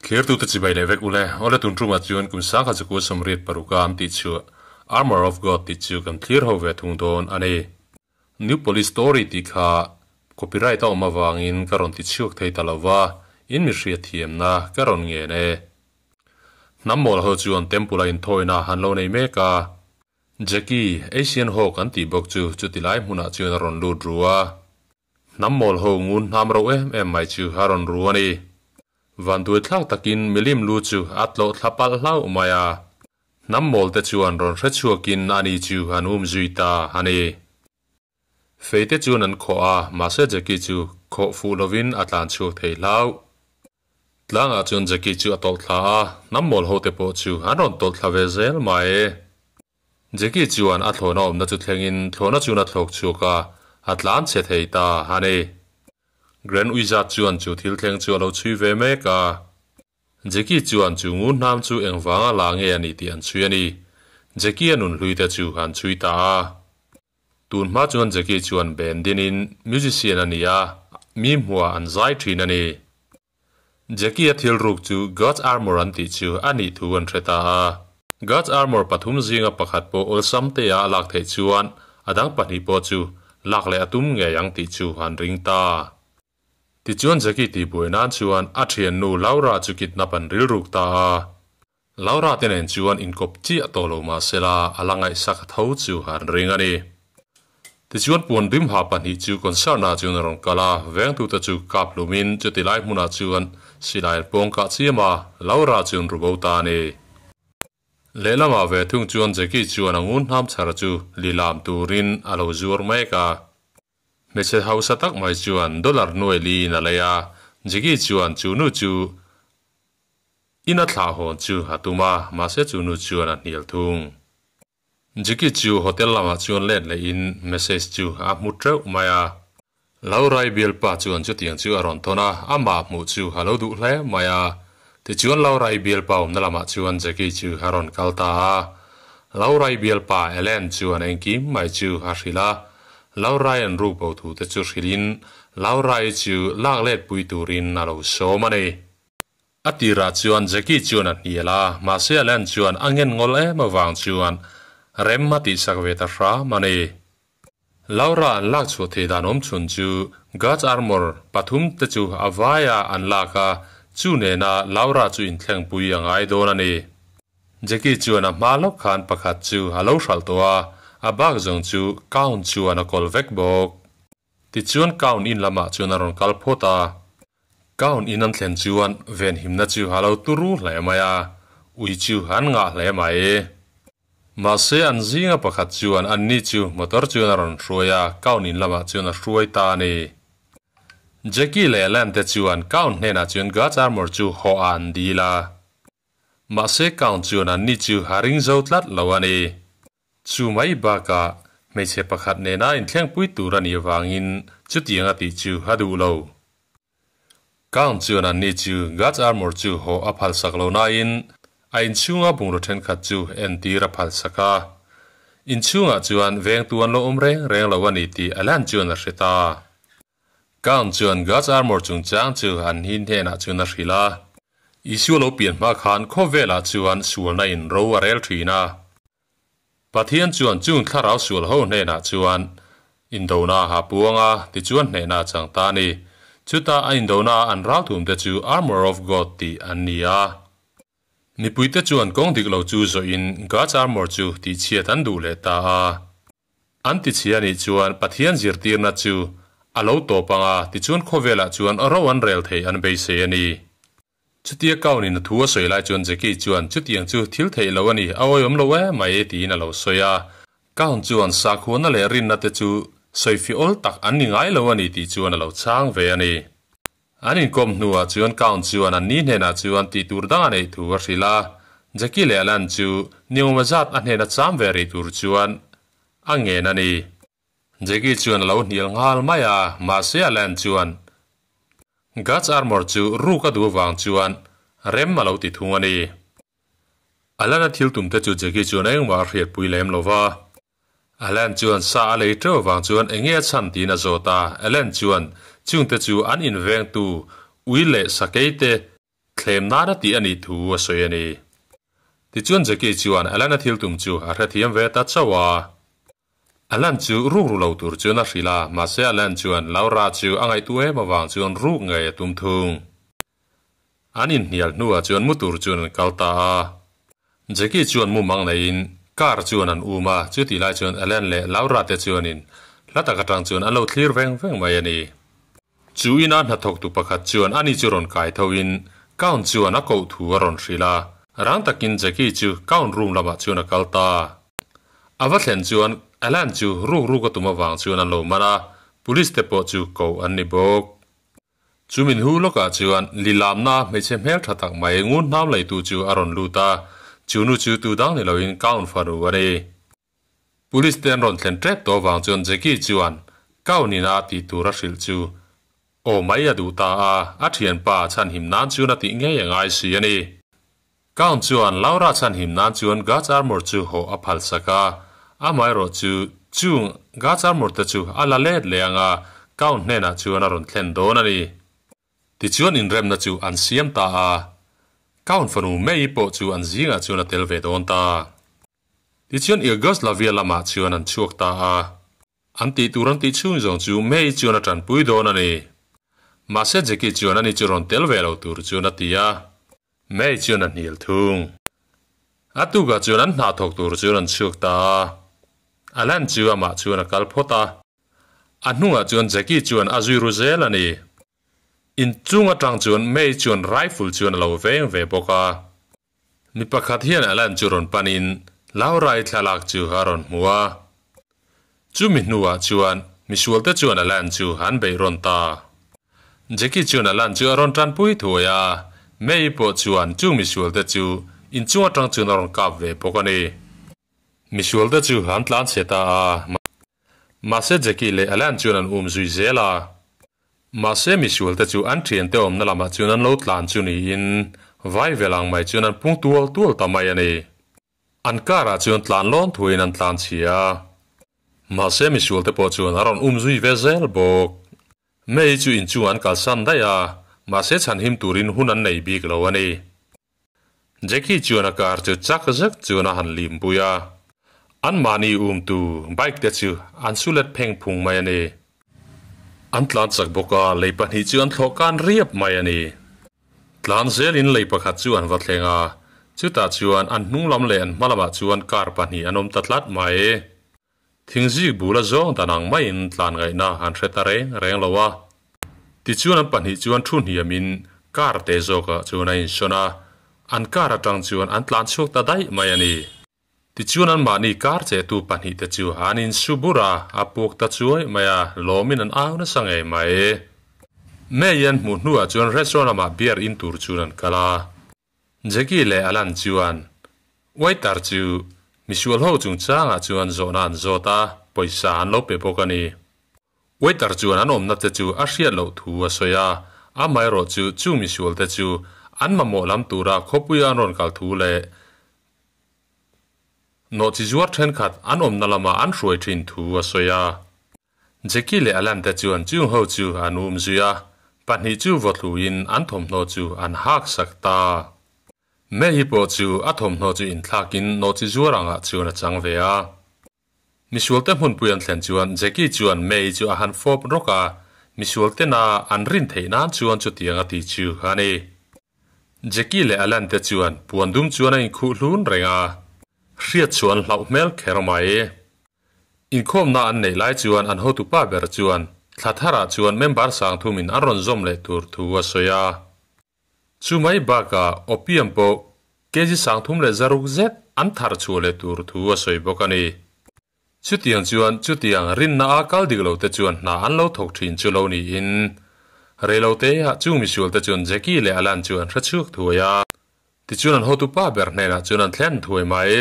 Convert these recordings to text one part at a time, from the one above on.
Thirtute chibai leh vek ule, awle tun tumah chuan kum sangha chukua sawmriat paruka an tih chhuah Armour of God tih chu kan thlir ho ve thung dawn a ni. New Police Story tih kha copyright a awm avangin ka rawn ti chhuak thei ta lova, in mi hriat thiamna ka rawn ngen e. Hnam mawl ho chuan temple a inthawina han lo nei mek a. Jackie, Asian Hawk an tih bawk chu chuti lai hmunah chuan a rawn lut ru a. Hnam mawl ho ngun hnam ro em em mai chu a rawn ru a ni. Vanduai thlak takin milim lu chu a tlawh thla palh hlauh mai a. Hnam mawl te chuan rawn hre chhuakin ani chu an um zui ta a ni. Fei te chuan an khawh a, mahse Jackie chu khawh fuh lovin a tlan chhuak thei hlauh. Tlangah chuan Jackie chu a tawlh thla a, hnam mawl ho te pawh chu an rawn tawlh thla ve zel mai. Jackie chuan a thlawhna awmna chu thlengin thlawhna chuan a thlawk chhuak a, a tlan chhe thei ta a ni. Grand Wizard chuan chu thil thleng chu a lo chhui ve mek a. Jackie chuan chu ngun hnam chu engvanga la nge a ni tih an chhui a ni. Jackie a nun hlui te chu an chhui ta a. Tun hma chuan Jackie chuan band dinin musician a ni a, mi hmuah an zai thin a ni. Jackie a thil ruk chu God's Armour an tih chu a nih thu an hre ta a. God's Armour pathum zinga pakhat pawh awlsam te a lak theih chuan a dang pahnih pawh chu lak leh a tum ngei ang tih chu an ring ta. Tichuan Jackie tihbuai nan chuan a thiannu Laura chu kidnap an rilruk ta a. Laura te nen chuan inkawp chiah tawh lo mah sela a la ngaihsak tho chu an ring a ni. Tichuan puan rim ha pahnih chu concert ah chuan a rawn kal a, vengtute chu kap hlumin chuti lai hmunah chuan silai an pawng kah chiam a, Laura chuan ru bo ta a ni. Lehlamah ve thung chuan Jackie chuan a ngun hnam chhar chu lilam turin a lo zuar mek a. Hmeichhe hausa tak mai chuan dollar nuai liin a lei a, Jackie chuan chu nu chu Ina thlah hawn chu a tum a, mahse chu nu chuan a hnial thung. Jiki chu hotel lamah chuan let lehin message chu a hmu teuh mai a. Laurai bialpa chuan chutiang chu a rawn thawn a, amah hmuh chu a lo duh hle mai a. Tichuan Laurai bialpa awmna lamah chuan Jackie chu a rawn kal ta a. Laurai bialpa Ellen chuan engkim mai chu a hrilh a, Laurai an ruk bo thu te chu hrilhin Laurai chu lak let pui turin a lo sawm a ni. A tirah chuan Jackie chuan a hnial a, mahse Alan chuan a ngen ngawl em avang chuan rem a tihsak ve ta hram a ni. Laura an lak chhuah thei dan awm chhun chu God's Armour pathum te chu a vaia an lak a, chu nena Laura chu inthlengpui a ngai dawn a ni. Jackie chuan a hma lawk khan pakhat chu a lo hralh tawh a, a bak zawng chu Count chuan a kawl vek bawk. Tichuan Count in lamah chuan a rawn kal phawt a. Gown in an thlen chuan venhimna chu a lo turu hle mai a, ui chu an ngah hle mai. Mahse an zinga pakhat chuan anni chu motor chuan a rawn hruai a, Gown in lamah chuan a hruai ta a ni. Jackie leh Len te chuan Gown hnenah chuan God's Armour chu haw a an dil a. Mahse Gown chuan anni chu a ring zo tlat lo a ni. Chu mai bakah hmeichhe pakhat nena inthlengpui tur a nih avangin chutiang a tih chu a duh lo. Count chuan anni chu God's Armour chu haw a phalsak lo nain a inchhunga bungraw thenkhat chu entir a phalsak a. Inchhungah chuan vengtu an lo awm reng reng lo a ni tih Alan chuan a hre ta. Count chuan God's Armour chungchang chu an hi hnenah chuan a hrilh a. Isua lo pian hma khan khawvelah chuan sualna in ro a rel thin a. Pathian chuan chung thlarau sual ho hnenah chuan indona a puang a, tichuan hnehna a chang ta a ni. Chuta a indona an ralthum te chu Armour of God tih an ni a. Mipuite chuan kawng dik lo chu zawhin God's Armour chu tihchhiat an duh leh ta a. An tichhia nih chuan Pathian zirtirna chu a lo tawp ang a, tichuan khawvelah chuan ro an rel theih an beisei a ni. Chutia Kaun-in a thu a sawi lai chuan Jackie chuan chutiang chu thil theih lo a ni, a awihawm lo em mai tiin a lo sawi a. Kaun chuan sakhuana leh rinna te chu sawifiah awl tak an ni ngai lo a ni tih chuan a lo chhang ve a ni. An inkawm hnuah chuan Kaun chuan an ni hnenah chuan tih tur dang a neih thu a hrilh a. Jackie leh Alan chu niawma zat a hnena cham ve rih tur chuan a ngen a ni. Jackie chuan a lo hnial nghal mai a, mahse Alan chuan God's Armour chu ruk a duh avang chuan rem a lo ti thung a ni. Alan-a thil tum te chu Jackie chuan engmah a hriatpui lem lo va. Alan chuan sa a lei teuh avang chuan enge a chhan tiin a zawt a, Alan chuan chungte chu an invengtu ui leh sakei te. Thlem nana ti ani thu a sawi ani. Tichuan Jackie chuan Alan-a thil tum chu a hrethiam ve ta chauh a. Alan chu ruk ru lo tur chuan a hrilh a, mahse Alan chuan Laura chu a ngaihtuah em avang chuan ruk ngei a tum thung. An inhnial hnuah chuan mu tur chuan an kal ta a. Jackie chuan mumang neiin car chuan an um a, chutih lai chuan Alan leh Laura te chuanin hla tak atang chuan an lo thlir veng veng mai a ni. Chu ina hnathawktu pakhat chuan ani chu rawn kai thoin Count chuan a koh thu a rawn hrilh a, rang takin Jackie chu Count room lamah chuan a kal ta. A va thlen chuan Alan chu ruk ruk a tum avang chuan an lo man a, police te pawh chu koh an ni bawk. Chu min hu lawkah chuan lilamna hmeichhe hmel tha tak mai ngun hnam leitu chu a rawn lut a, chu nu chu tu dang ni loin Count fanu a ni. Police te an rawn thlen tep tawh avang chuan Jackie chuan Count ina tih tur a hrilh chu aw mai a duh ta a, a thianpa chhanhim nan chuan a tih ngei a ngai si a ni. Count chuan Laura chhanhim nan chuan God's Armour chu hawh a phal sak a, amaherawh chu chung God's Armour te chu a la let leh ang a, Count hnenah chuan a rawn thlen dawn a ni. Tichuan inremna chu an siam ta a, Count fanu May pawh chu an zingah chuan a tel ve dawn ta. Tichuan Yugoslavia lamah chuan an chhuak ta a. An tih tur an tih chhung zawng chu May chuan a tanpui dawn a ni. Mahse Jackie chuan ani chu rawn tel ve lo tur chuan a ti a, May chuan a hnial thung. A tukah chuan an hna thawk tur chuan an chhuak ta a. Alan chu amah chuan a kal phawt a. A hnungah chuan Jackie chuan a zui ru zel a ni. Inchung atang chuan May chuan rifle chuan a lo veng ve bawk a. Mi pakhat hian Alan chu rawn panin Laura-i thlalak chu a rawn hmu a. Chumi hnuah chuan misualte chuan Alan chu an beih rawn ta. Jackie chuan Alan chu a rawn tanpui thuai a, May pawh chuan chung misualte chu inchung atang chuan a rawn kap ve bawk a ni. Misualte chu an tlan chhe ta a, mahse Jackie leh Alan chuan an um zui zel a. Mahse misualte chu an thiante awmna lamah chuan an lo tlan chu niin vai vel ang mai chuan an pung tual tual ta mai a ni. An karah chuan tlan lawn thuin an tlan chhia a. Mahse misualte pawh chuan a rawn um zui ve zel bawk. May chu inchungah an kalsan daih a, mahse chhanhim turin hun an nei bik lo a ni. Jackie chuan a car chu chak zet chuan a han lim pui a, anmahni umtu bike te chu an su let pheng phung mai a ni. An tlan chak bawk a, lei pahnih chu an thlawh kan riap mai a ni. Tlan zelin lei pakhat chu an va thleng a, chutah chuan an hnung lam leh an hma lamah chuan car pahnih an awm ta tlat mai. Thingzik bula zawng dan ang maiin tlan ngaihna an hre ta reng reng lo a. Tichuan an pahnih chuan thu hniamin car te zawkah chuan a insawn a, an car atang chuan an tlan chhuak ta daih mai a ni. Tichuan anmahni car chehtu pahnihte chu an insu bur a, a puak ta chuai mai a, lawmin an au nasa ngei mai. May an hmuh hnuah chuan restaurant lamah beer in tur chuan an kal a. Jackie leh Alan chuan waiter chu misual ho chungchangah chuan zawhna an zawt a, pawisa an lo pe bawk a ni. Waiter chuan an awmna te chu a hriat loh thu a sawi a, amaherawh chu chung misual te chu an mamawh lam tura khawpuia an rawn kal thu leh nawhchi zuar thenkhat an awmna lama an hruai thin thu a sawi a. Jackie leh Alan te chuan chung ho chu an um zui a, pahnih chu vawthluin an thawmhnaw chu an hak sak ta. May pawh chu a thawmhnaw chu inthlakin nawhchi zuar angah chuan a chang ve a. Misualte hmunpui an thlen chuan Jackie chuan May chu a han fawp rawk a, misualtena an rin theih nan chuan chutiang a ti chu a ni. Jackie leh Alan te chuan puan dum chuan a inkhuh hlun reng a, hriat chu an hlauh hmel kher mai. Inkhawmna an neih lai chuan an hotupa ber chuan thla tharah chuan member sang thumin an rawn zawm leh tur thu a sawi a. Chu mai bakah opium pawh kg 36 zet an thar chhuah leh tur thu a sawi bawk a ni. Chutiang chuan chutiang rinna a kal dik lote chuan hna an lo thawk thin chu lo niin reiloteah chung misualte chuan Jackie leh Alan chu an hre chhuak thuai a. Tichuan an hotupa ber hnenah chuan an thlen thuai mai.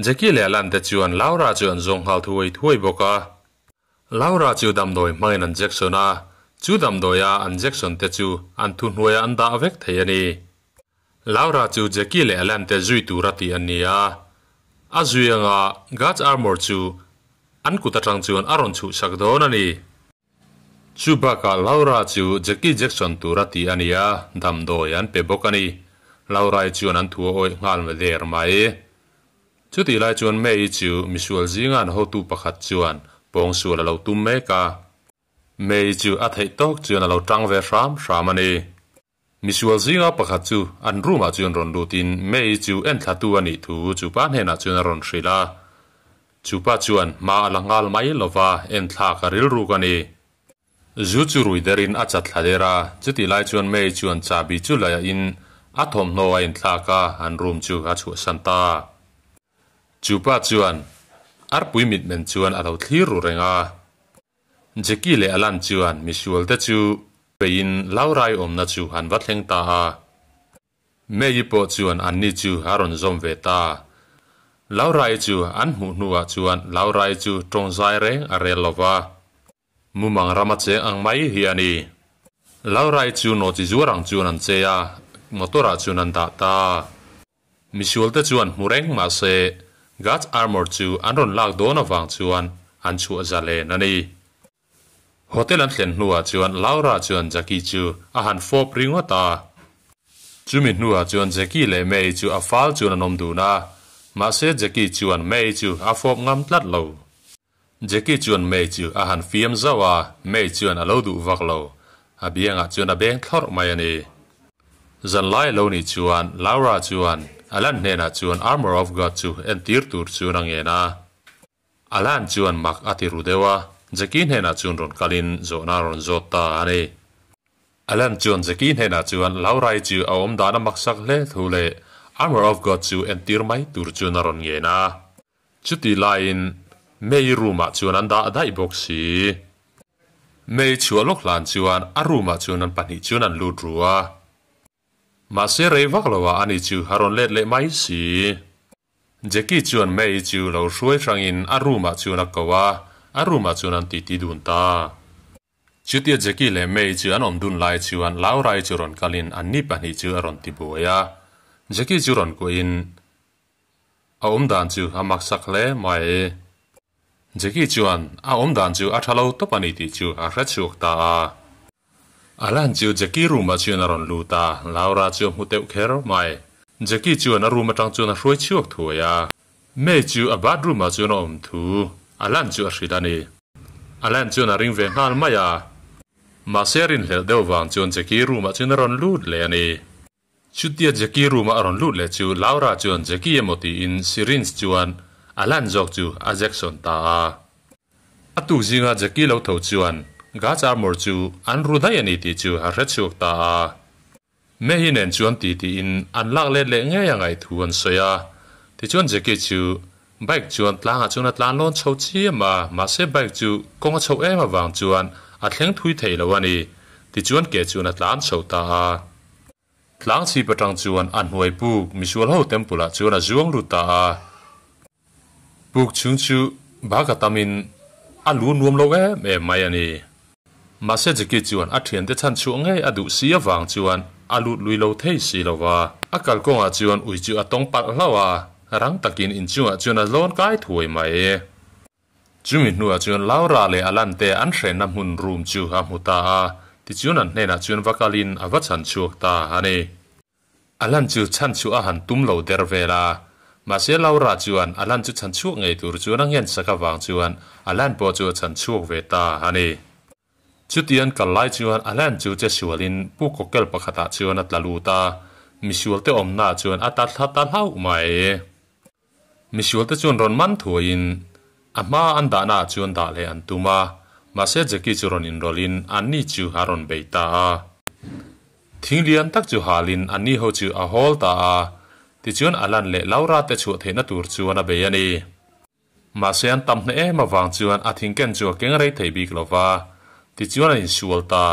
Jackie leh Alan te chuan Laura chu an zawng nghal thuai thuai bawk a. Laura chu damdawi hmangin an Jackson a, chu damdawia an Jackson te chu an thuhnuaiah an dah vek thei a ni. Laura chu Jackie leh Alan te zui tura tih an ni a. A zui anga God's Armour chu an kut atang chuan a rawn chhuhsak dawn a ni. Chu bakah Laura chu Jackie Jackson tura tih a ni a, damdawi an pe bawk a ni. Laura-i chuan an thu a awih nghal ve der mai. Chutih lai chuan May-i chu misual zinga an hotu pakhat chuan pawngsual a lo tum mek a. May-i chu a theih tawk chuan a lo tang ve hram hram a ni. Misual zinga pakhat chu an room-ah chuan rawn lutin May-i chu enthlatu a nih thu chupa hnenah chuan a rawn hrilh a. Chupa chuan hma a la nghal mai lova enthlak a rilruk a ni. Zu chu rui derin a chat thla der a, chutih lai chuan May chuan chahbi chu laiah in a thawmhnaw a inthlak a, an room chu a chhuahsan ta. Chupa chuan arpui mitmen chuan a lo thlir ru reng a. Jackie leh Alan chuan misual te chu peiin Laura-i awmna chu an va thleng ta a. May-i pawh chuan anni chu a rawn zawm ve ta. Laura-i chu an hmuh hnuah chuan Laura-i chu tawng zai reng a rel lo va. Mumang rama cheng ang mai hi a ni. Laura-i chu nawhchi zuar ang chuan an che a, motor-ah chuan an dah ta. Misual te chuan hmu reng mah se God's Armour chu an rawn lak dawn avang chuan an chhuah za len a ni. Hotel an thlen hnuah chuan Laura chuan Jackie chu a han fawp ringawt a. Chumi hnuah chuan Jackie leh May chu a fal chuan an awm dun a, mahse Jackie chuan May chu a fawp ngam tlat lo. Jackie chuan May chu a han fiam zauh a, May chuan a lo duh vak lo. A biangah chuan a beng thlawrh mai a ni. Zanlai lo nih chuan Laura chuan Alan hnenah chuan Armour of God chu entir tur chuan a ngen a. Alan chuan mak a ti ru deuh a, Jackie hnenah chuan rawn kalin zawhna a rawn zawt ta a ni. Alan chuan Jackie hnenah chuan Laura-i chu a awm dan a maksak hle thu leh Armour of God chu entir mai tur chuan a rawn ngen a. Chutih laiin May room-ah chuan an dah daih bawk si. May chhuah lawk hlan chuan a room-ah chuan an pahnih chuan an lut ru a. Mahse rei vak loah ani chu a rawn let leh mai si. Jackie chuan May chu lo hruai hrangin a room ah chuan a ko a, a room ah chuan an titi dun ta. Chutia Jackie leh May chu an awm dun lai chuan Laura-i chu rawn kalin an ni pahnih chu a rawn ti buai a. Jackie chu rawn kuahin a awm dan chu a maksak hle mai. Jackie chuan a awm dan chu a tha lo tawp a ni tih chu a hre chhuak ta a. Alan chu Jackie room ah chuan a rawn lut a, Laura chu a hmu teuh kher mai. Jackie chuan a room atang chuan a hruai chhuak thuai a, May chu a bathroom ah chuan a awm thu Alan chu a hrilh a ni. Alan chuan a ring ve nghal mai a, mahse a rinhlelh deuh vang chuan Jackie room ah chuan a rawn lut leh a ni. Chutia Jackie room ah a rawn lut leh chu Laura chuan Jackie emaw tiin syringe chuan Alan zawk chu a jection ta a. A tuk zinga Jackie lo tho chuan God's Armour chu an ru daih a ni tih chu a hre chhuak ta a. Mehi nen chuan ti tiin an lak let leh ngei a ngaih thu an sawi a. Tichuan Jackie chu bike chuan tlangah chuan a tlan lawn chho chiam a, mahse bike chu kawng a chhoh em avang chuan a thleng thui thei lo a ni. Tichuan ke chuan a tlan chho ta a. Tlang chhip atang chuan a hnuai puk misual ho temple ah chuan a zuang lut ta a. Puk chhung chu bak a tamin a lu nuam lo em em mai a ni. Mahse Jackie chuan a thiante chhan chhuah ngei a duh si avang chuan a lut lui lo thei si lo va. A kalkawngah chuan ui chu a tawng palh hlauh a, rang takin inchungah chuan a lawn kai thuai mai. Chumi hnuah chuan Laura leh Alan te an hrenna hmun room chu a hmu ta a, tichuan an hnenah chuan va kalin a va chhan chhuak ta a ni. Alan chu chhan chhuah a han tum lo der vel a, mahse Laura chuan Alan chu chhan chhuak ngei tur chuan a ngen sak avang chuan Alan pawh chu a chhan chhuak ve ta a ni. Chutian kal lai chuan Alan chu che sualin pu kawkel pakhatah chuan a tla lut a, misualte awmnaah chuan a ta thla ta hlauh mai. Misualte chuan rawn man thuaiin a hma an dahnaah chuan dah leh an tum a, mahse Jackie chu rawn inrawlhin anni chu a rawn bei ta a. Thing lian tak chu halin anni ho chu a hawl ta a, tichuan Alan leh Laura te chhuah theihna tur chuan a bei a ni. Mahse an tam hneh em avang chuan a thingken chu a keng rei thei bik lo va, tichuan a insual ta.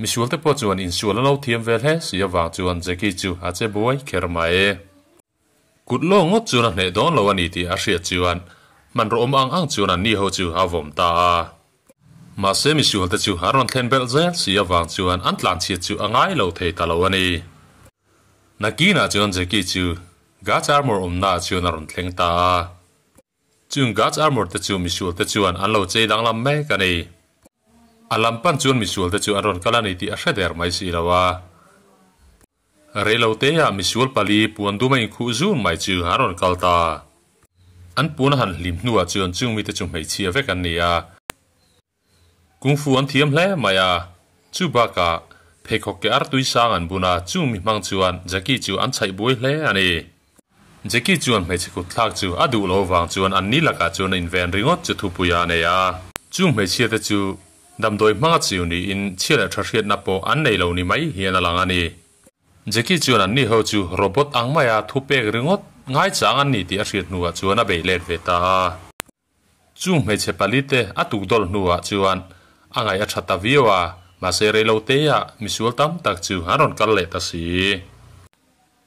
Misualte pawh chuan insual a lo thiam ve hle si avang chuan Jackie chu a che buai kher mai. Kut lawng ngawt chuan a hneh dawn lo a ni tih a hriat chuan hmanraw awm ang ang chuan anni ho chu a vawm ta a. Mahse misualte chu a rawn thlen belh zel si avang chuan an tlanchhiat chu a ngai lo thei ta lo a ni. Nakinah chuan Jackie chu Gach Armour awmnaah chuan a rawn thleng ta a. Chung God's Armour te chu misual te chuan an lo chei danglam mek a ni. A lam pan chuan misual te chu an rawn kal a ni tih a hre der mai si lo a. Reilo te ah misual pali puan dum a inkhuh zun mai chu an rawn kal ta. An puan a han hlim hnuah chuan chung mite chu hmeichhia vek an ni a. Kung fu an thiam hle mai a, chu bakah pheikhawk ke artui sang an bun a, chung mi hmang chuan Jackie chu an chhaih buai hle a ni. Jackie chuan hmeichhe kut thlak chu a duh lo vang chuan an ni lakah chuan a inven ringawt chu thupui a nei a. Chung hmeichhia te chu Damdawi hmanga chiu niin chhia leh tha hriatna pawh an nei lo ni mai hian a lang a ni. Jackie chuan anni ho chu robot ang maia thu pek ringawt ngaichang an ni tih a hriat hnuah chuan a bei let ve ta a. Chung hmeichhe pali te a tukdawlh hnuah chuan a ngaih a tha ta viau a, mahse reilo teah misual tam tak chu an rawn kal leh ta si.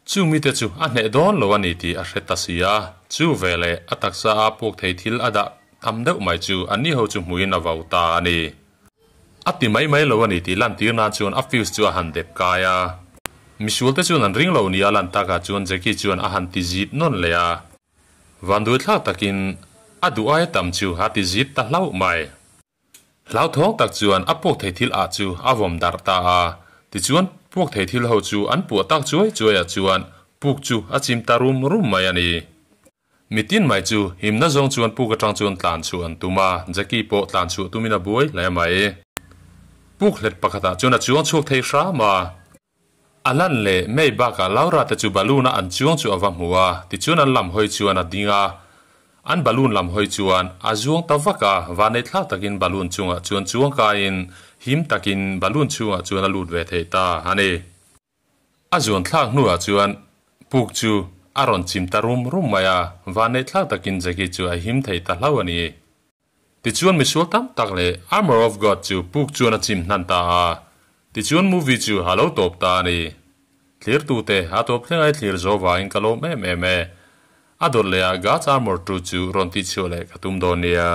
Chung mite chu a hneh dawn lo a ni tih a hre ta si a, chu veleh a taksa a puak thei thil a dah tam deuh mai chu anni ho chu hmuhin a vau ta a ni. A ti mai mai lo a ni tih lantir nan chuan a fuse chu a han dep kai a. Misual te chuan an ring lo nia lan takah chuan Jackie chuan a han ti zit nawn leh a. Vanduai thlak takin a duh aia tam chu a ti zit ta hlauh mai. Hlauthawng tak chuan a puak thei thil ah chu a vawm darh ta a, tichuan puak thei thil ho chu an puah tak chuai chuai ah chuan puk chu a chim ta rum rum mai a ni. Mitin mai chu himna zawng chuan puk atang chuan tlan chhuah an tum a, Jackie pawh tlan chhuah tumin a buai hle mai. Puk hlet pakhat ah chuan a chuang chhuak thei hram a. Alan leh May bakah Laura te chu balloon a an chuang chu a va hmu a, tichuan an lam hawi chuan a ding a. An balloon lam hawi chuan a zuang ta vak a, vanei thlak takin balloon chungah chuan chuang kaiin him takin balloon chhungah chuan a lut ve thei ta a ni. A zuan thlak hnuah chuan puk chu a rawn chim ta rum rum mai a, vanei thlak takin Jackie chu a him thei ta hlauh a ni. Tichuan misual tam tak leh Armour of God chu puk chuan a chim hnan ta a, tichuan movie chu a lo tawp ta a ni. Thlirtute a tawp thleng ai thlir zo vangin ka lawm em em e. A dawt leh ah God's Armour tu chu rawn tihchhuah leh ka tum dawn nia.